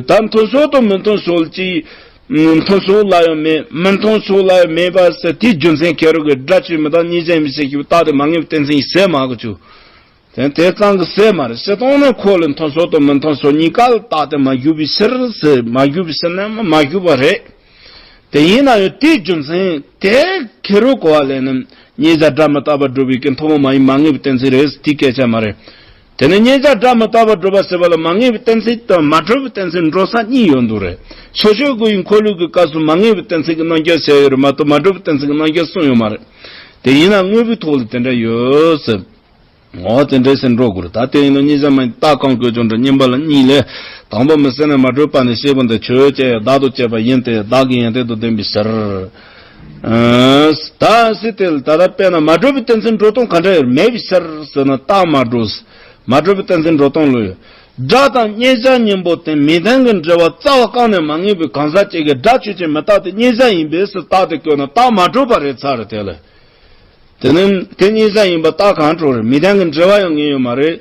ད་མཐུན་ཕྱོགས་དང་མི་མཐུན་ཕྱོགས་ཀྱི། མཐུན་ཕྱོགས་ལ་ཡང་མེད། མི་མཐུན་ཕྱོགས་ལ་ཡང་མེད་པ་ཟེར། དེའི་རྒྱུ་མཚན་ཁེ་རུ་གི་སྒྲ་ཆོས་མི་རྟག་ཉེ་བཞག་ཡིན་པའི་ཕྱིར་ཞེས་པའི་རྟགས་དེ་མ་ངེས་པའི་གཏན་ཚིགས་ཡིན་ཟེར་མ་གི་ཆུ། དེ་དེ་ཙང་གི་ཟེར་མ་རེད། བྱས་ཙང་ནས་ཁོ་ལ་མཐུན་ཕྱོགས་དང་མི་མཐུན་ཕྱོགས་གཉིས་ཀ་ལ་རྟགས་དེ་མ་གྱུར་པའི་ཕྱིར་ཟེར། མ་གྱུར་པའི་ཕྱིར་ན་མ་གྱུར་པ་རེད། དེ་ཡིན་ན་ཡང་དེའི་རྒྱུ་མཚན་དེ་ཁེ་རུ་གོ་བ་ལས་ནི་ཉེ་བཞག་སྒྲ་མི་རྟག་པར་སྒྲུབ་པའི་ཀུན་ཐུབ་པ་མ་ཡིན་མ་ངེས་པའི་གཏན་ཚིགས་རེད། དེའི་སྐད་ཆ་མ་རེད། དེ་ནི་ཉེ་བཞག་སྒྲ་མི་རྟག་པར་སྒྲུབ་པ་ཟེར་བ་ལ་མ་ངེས་པའི་གཏན་ཚིགས་དང་མ་གྲུབ་པའི་གཏན་ཚིགས་འགྲོ་ས་གཉིས་ཡོད་འདུག་རེད། སོ་སོའི་སྒོ་ཡི་འཁོར་ལོ་གི་སྐབས་སུ་མ་ངེས་པའི་གཏན་ཚིགས་ཀྱི་རྣམ་འགྱུར་བཤད་ཡོད་རེད་མ་གཏོགས་མ་གྲུབ་པའི་གཏན་ཚིགས་ཀྱི་རྣམ་འགྱུར་གསུངས་ཡོད་མ་རེད། དེ་ཡིན་ན་དངོས་པོའི་ཐོག་ལ་དེ་འདྲ་ཡོད་ཟེར། འོ་དེ་འདྲ་ཟེར་འགྲོ་དགོས་རེད། ད་དེ་ཡིན་ན་གཉིས་ཆ་མ་ཡིན་རྟགས་གང་བཀོད་ཀྱང་འདྲ། གཉིས་པ་ལ་གཉིས་ལས། དང་པོ་མི་སེར་ནས་མ་གྲུབ་པ་ནི་ཤེས་པ་འདི་ཆོས་ཅན། བདག་ཏུ་བཅས་པ་ཡིན་ཏེ། བདག་གི་ཡོན་ཏན་དུ་ལྡན་པའི་ཕྱིར། ཨ་ད་སྲིད་དེ་ལ་ད་ལྟ་དཔེར་ན་མ་གྲུབ་པའི་གཏན་ཚིགས་འགྲོ་སྟངས་ག་འདྲ་ཡོད་མེད་པའི་ཕྱིར་ཟེར་ན་རྟགས་མ་གྲུབ། མ་གྲུབ་པའི་གཏན་ཚིགས་འགྲོ་སྟངས་ལོས་ཡོད། སྒྲ་དང་ཉེ་བཞག་གཉིས་པོ་དེ་མི་ལྡན་གྱི་འབྲེལ་བ་རྩ་བ་གང་ནས་མ་ངེས་པའི་གང་ཟག་ཅིག་གིས་སྒྲ་ཆོས་ཅན་མི་རྟག་སྟེ་ཉེ་བཞག་ཡིན་པས་སུ་རྟགས་དེ་བཀོད་ན་རྟགས་མ་གྲུབ་པ་རེད་ཚར་རེད་དེ་ལ། དེ་ནི་དེ་ཉེ་བཞག་ཡིན་པ་རྟགས་གང་གྲུབ་རེད། མི་ལྡན་གྱི་འབྲེལ་བ་ཡང་ངེས་ཡོད་མ་རེད།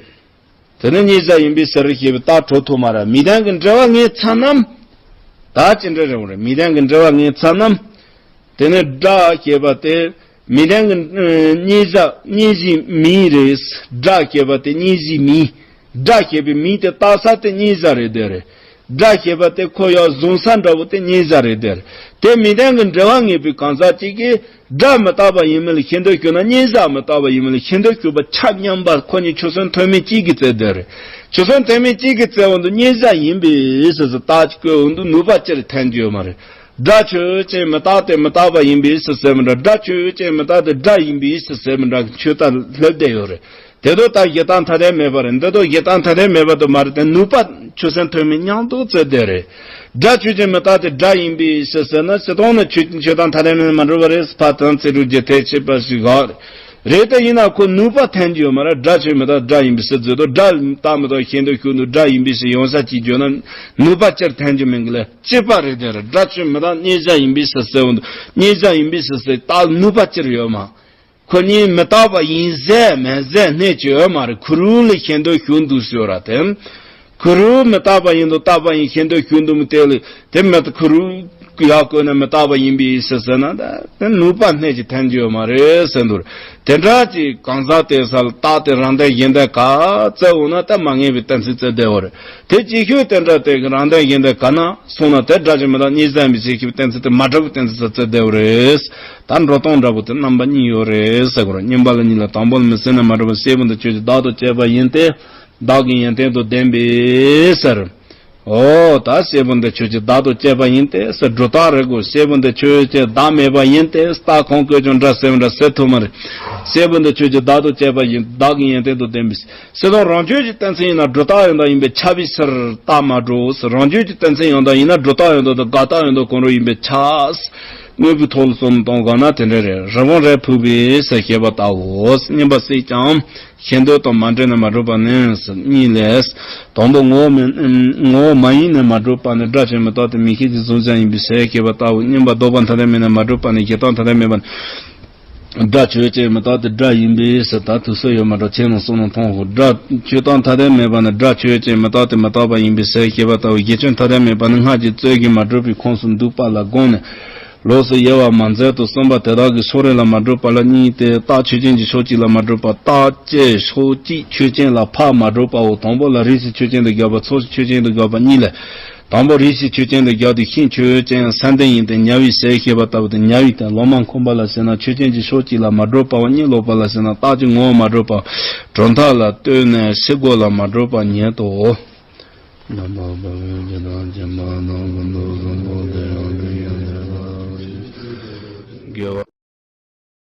དེ་ནི་ཉེ་བཞག་ཡིན་པའི་ཕྱིར་ཞེས་པའི་རྟགས་གྲུབ་ཐུབ་མ་རེད། མི་ལྡན་གྱི་འབྲེལ་བ་ངེས་ཚར་ནམ། ད་ཅི་འདྲ་རེད་བ་རེད། མི་ལྡན་གྱི་འབྲེལ་བ་ངེས་ཚར་ནམ། དེ་ནི་སྒྲ་ཞེས་པ་དེ་མི་ལྡན་གྱི་ཨ་ཉེ་བཞག་ཉེ་བཞག་མིང་རེད། སྒྲ་ཞེས་པ་དེ་ཉེ་བཞག་མིང་། སྒྲ་ཞེས་པའི་མིང་དེ་བཏགས་ས་དེ་ཉེ་བཞག་རེད་དེ་རེད། སྒྲ་ཞེས་པ་དེ་ཁོ་ཡར་བཟུང་ས་འདྲ་བོ་དེ་ཉེ་བཞག་རེད་དེ་རེད། དེ་མི་ལྡན་གྱི་འབྲེལ་བ་ངེས་པའི་གང་ཟག་ཅིག་གིས་སྒྲ་མི་རྟག་པ་ཡིན་མིན་ལ་ཤེས་འདོད་སྐྱེས་ན་ཉེ་བཞག་མི་རྟག་པ་ཡིན་མིན་ལ་ཤེས་འདོད་སྐྱེས་པ་ཆ་མཉམ་པ་ཁོ་གཉིས་ཆོས་མཚུངས་ཐོན་མིན་གཅིག་གིས་བཙལ་དེ་རེད། ཆོས་མཚུངས་ཐོན་མིན་གཅིག་གིས་བཙལ་འོང་དུས་ཉེ་བཞག་ཡིན་པའི་ཟེར་ཟེར་རྟགས་ཅིག་བཀོད་འོང་དུས་ནུས་པ་ཅིར་ཐོན་རྒྱུ་ཡོད་མ་རེད། སྒྲ་ཆོས་ཅན་མི་རྟག་སྟེ་མི་རྟག་པ་ཡིན་པའི་ཕྱིར་ཟེར་མི་འདྲ། སྒྲ་ཆོས་ཅན་མི་རྟག་སྟེ་སྒྲ་ཡིན་པའི་ཕྱིར་ཟེར་མི་འདྲ་གི་ཆོས་ལྟར་སླེབས་བསྡད་ཡོད་རེད། དེ་དོ་ད་གཞི་རྟགས་ཐ་དད་མེད་པ་རེད། འདི་དོ་གཞི་རྟགས་ཐ་དད་མེད་པ་དུ་མ་རེད་དེ་ནུས་པ་ཆོས་མཚུངས་ཐོན་མིན་མཉམ་དུ་བཙལ་བསྡད་རེད། སྒྲ་ཆོས་ཅན་མི་རྟག་སྟེ་སྒྲ་ཡིན་པའི་ཕྱིར་ཟེར་ན་སྤྱིར་བཏང་ནི་ཆོས་ཆོས་རྟགས་ཐ་དད་མེད་ན་མ་གྲུབ་པ་རེད། ཕར་དོན་རྩིས་རུ་རྒྱུ་མཐའི་ཆད་པ་ཞིག་ག་རེད། དེ་ཡིན་ན་ཁོ་ནུས་པ་ཐོན་རྒྱུ་ཡོད་མ་རེད། སྒྲ་ཆོས་མི་རྟག་སྒྲ་ཡིན་པའི་ཕྱིར་བརྗོད་དོ། སྒྲ་རྟག་མི་རྟག་ཤེས་འདོད་སྐྱེས་འདུག་སྒྲ་ཡིན་པའི་ཕྱིར་ཡོང་ས་ཅིག་བརྗོད་ན་ནུས་པ་ཅིར་ཐོན་རྒྱུ་མིན་གི་ལས་གཅིག་པ་རེད་དེ་རེད། སྒྲ་ཆོས་མི་རྟག་ཉེ་བཞག་ཡིན་པའི་ཕྱིར་ཟེར་འོང་དུས་ཉེ་བཞག་ཡིན་པའི་ཕྱིར་ཟེར་རྟགས་ནུས་པ་ཅིར་ཡོད་མ། ཁོ་གཉིས་མི་རྟག་པ་ཡིན་ཟེར་མིན་ཟེར་སྣེ་གཅིག་ཡོད་མ་རེད། ཁུ་རུ་ལ་ཤེས་འདོད་ཞུགས་འདུག་ཟེར་ར་དེ། ཁུ་རུ་མི་རྟག་པ་ཡིན་དུ་རྟག་པ་ཡིན་ཤེས་འདོད་ཞུགས་འདུག་མི་དེ་ལ་དེ་མི་ཁུ་རུ་ཡག་གོ་ན་མི་རྟག་པ་ཡིན་པའི་ཕྱིར་ཟེར་ན་ད་དེ་ནུས་པ་སྣེ་གཅིག་ཐོན་རྒྱུ་ཡོད་མ་རེད་ཟེར་འདུག་དེ་འདྲ་ཅིག་གང་ཟག་དེ་ས་ལ་རྟགས་དེ་རང་ལྡན་གཞན་ལྡན་ག་བཙལ་འོང་ན་ད་མ་ངེས་པའི་གཏན་ཚིགས་བཙལ་བསྡད་ཡོད་རེད། དེ་ཅིག་ཤོས་དེ་འདྲ་དེ་རང་ལྡན་གཞན་ལྡན་ག་ན་སོང་ན་དེ་སྒྲ་ཆོས་མི་རྟག་ཉེ་བཞག་ཡིན་པའི་ཕྱིར་ཞེས་པའི་གཏན་ཚིགས་དེ་མ་གྲུབ་པའི་གཏན་ཚིགས་སུ་བཙལ་བསྡད་ཡོད་རེད། ད་འགྲོ་སྟངས་འདྲ་པོ་དེ་རྣམ་པ་གཉིས་ཡོད་རེད་ཟེར་གོ་ར། གཉིས་པ་ལ་གཉིས་ལ་དང་པོ་ལ་མི་སེར་ནས་མ་གྲུབ་པ་ཤེས་པ་འདི་ཆོས་ཅན་བདག་ཏུ་བྱས་པ་ཡིན་ཏེ། བདག་གི་ཡོན་ཏན་དུ་ལྡན་པའི་ཟེར། འོ་ད་ཤེས་པ་འདི་ཆོས་ཅན་བདག་ཏུ་བྱས་པ་ཡིན་ཏེ་ཟེར་སྒྲོ་བཏགས་རེད་གོ། ཤེས་པ་འདི་ཆོས་ཅན་བདག་མེད་པ་ཡིན་ཏེ་རྟགས་གང་བཀོད་ཀྱང་འདྲ་ཟེར་བ་འདྲ་ཟེར་ཐུབ་མ་རེད། ཤེས་པ་འདི་ཆོས་ཅན་བདག་ཏུ་བྱས་པ་ཡིན། བདག་གི་ཡོན་ཏན་དུ་ལྡན་པའི་ཟེར་དང་རང་ཆོས་ཀྱི་གཏན་ཚིགས་ཡིན་ན་སྒྲོ་བཏགས་ཡོད་མདོག་ཡིན་པས་ཁྱབ་པའི་ཕྱིར་རྟགས་མ་གྲུབ་ཟེར། རང་ཆོས་ཀྱི་གཏན་ཚིགས་ཡོད་མདོག་ཡིན་ན་སྒྲོ་བཏགས་ཡོད་མདོག་དང་དགག་བཏགས་ཡོད་མདོག་གང་རུང་ཡིན་པས་ཁྱབ། དངོས་པོའི་ཐོག་ལ་བསམ་བློ་གཏོང་དགོས་ན་དེ་འདྲ་རེད། རི་བོང་རྭས་ཕུབ་པའི་ཟེར་བཤད་པ་ལྟ་བུ། གཉིས་པ་སྲིད་ཀྱང་ཤེས་འདོད་དང་མ་འདྲེས་ནས་མ་གྲུབ་པ་ནི་ཟེར། གཉིས་ལས། དང་པོ་ངོ་བོ་མིན་ངོ་བོ་མ་ཡིན་ནས་མ་གྲུབ་པ་ནི་སྒྲ་ཆོས་མི་རྟག་སྟེ་མིག་ཤེས་ཀྱིས་གཟུང་བྱ་ཡིན་པའི་ཕྱིར་ཞེས་པ་ལྟ་བུ། གཉིས་པ་ལྡོག་པ་ཐ་དད་མེད་ནས་མ་གྲུབ་པ་ནི་གཞི་རྟགས་ཐ་དད་མེད་པ་ནི། སྒྲ་ཆོས་ཅན་མི་རྟག་སྟེ་སྒྲ་ཡིན་པའི་ཕྱིར། ད་དུས་སུ་ཡོད་མ་གཏོགས་ཆོས་རྣམས་བསམ་བློ་མཐོང་ཧོ། སྒྲ་ཆོས་རྟགས་ཐ་དད་མེད་པ་ནི་སྒྲ་ཆོས་ཅན་མི་རྟག་སྟེ་མི་རྟག་པ་ཡིན་པའི་ཕྱིར་ཞེས་པ་ལྟ་བུ། གཞི་ཆོས་ཐ་དད་མེད་པ་ནི་སྔར་གྱི་རྩོད་གཞི་མ་གྲུབ་པའི་ཁོངས་སུ་འདུས་པ་ལ་དགོངས་ནས། ལོགས་སུ་དབྱེ་བ་མ་མཛད་དུ་གསུངས་པ་དེ་དག་གི་ཕྱོགས་རེ་ལ་མ་གྲུབ་པ་ལ་གཉིས་ཏེ། རྟགས་ཆོས་ཅན་གྱི་ཕྱོགས་གཅིག་ལ་མ་གྲུབ་པ། རྟགས་ཅན་ཕྱོགས་གཅིག་ཆོས་ཅན་ལ་ཕར་མ་གྲུབ་པའོ། དང་པོ་ལ་རིགས་ཤེས་ཆོས་ཅན་དུ་བཞག་པ། ཚོགས་ཤེས་ཆོས་ཅན་དུ་བཞག་པ་གཉིས་ལས། དང་པོ་རིགས་ཤེས་ཆོས་ཅན་དུ་བཞག་སྟེ་ཤིང་ཆོས་ཅན་སེམས་ལྡན་ཡིན་ཏེ་ཉལ་བའི་ཟས་ཤེས་པ་ལྟ་བུ་སྟེ་ཉལ་བའི་སྟེང་ལོ་མ་འཁོན་པ་ལ་ཟེར་ན་ཆོས་ཅན་གྱི་ཕྱོགས་གཅིག་ལ་མ་གྲུབ་པའོ། གཉིད་ལོག་པ་ལ་ཟེར་ན་རྟགས་ཀྱི་ངོ་བོ་མ་གྲུབ་པ། གྲུབ་མཐའ་ལ་ལྟོས་ནས་ཕྱི་རྒོལ་ལ་མ་གྲུབ་པ་ཉིད་དོ། རྣམ་པར་བབ་པའི་རྒྱུ་དང་བཅས་པ་རྣམས་